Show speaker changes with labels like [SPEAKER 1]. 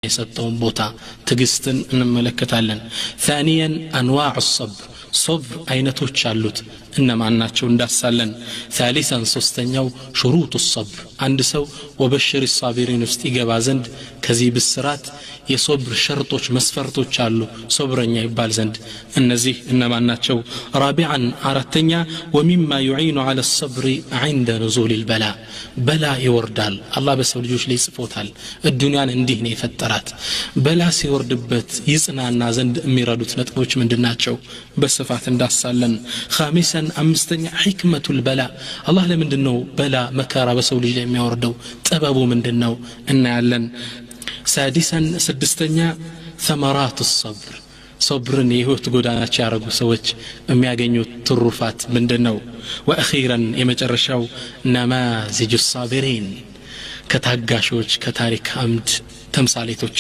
[SPEAKER 1] የሰጠውን ቦታ ትግስትን እንመለከታለን። ثانيا أنواع الصبر፣ ሶብር አይነቶች አሉት፣ እነማን ናቸው እንዳሳለን። ثالثا ሶስተኛው شروط الصبر፣ አንድ ሰው وبشر الصابرين ውስጥ ይገባ ዘንድ ከዚህ ብስራት የሶብር ሸርጦች መስፈርቶች አሉ ሶብረኛ ይባል ዘንድ፣ እነዚህ እነማን ናቸው? رابعا አራተኛ ومما يعين على الصبر عند نزول البلاء። በላ ይወርዳል፣ አላህ በሰው ልጆች ላይ ጽፎታል፣ እዱንያን እንዲህ ነው የፈጠራት። በላ ሲወርድበት ይጽናና ዘንድ የሚረዱት ነጥቦች ምንድን ናቸው? በስፋት እንዳሳለን። خامسا አምስተኛ حكمة البلاء፣ አላህ ለምንድን ነው በላ መከራ በሰው ልጅ ላይ የሚያወርደው? ጥበቡ ምንድን ነው? እናያለን። سادسا ስድስተኛ ثمرات الصبر፣ ሶብርን የህይወት ጎዳናቸው ያደረጉ ሰዎች የሚያገኙት ትሩፋት ምንድን ነው? وأخيرا የመጨረሻው نماذج الصابرين፣ ከታጋሾች ከታሪክ አምድ ተምሳሌቶች።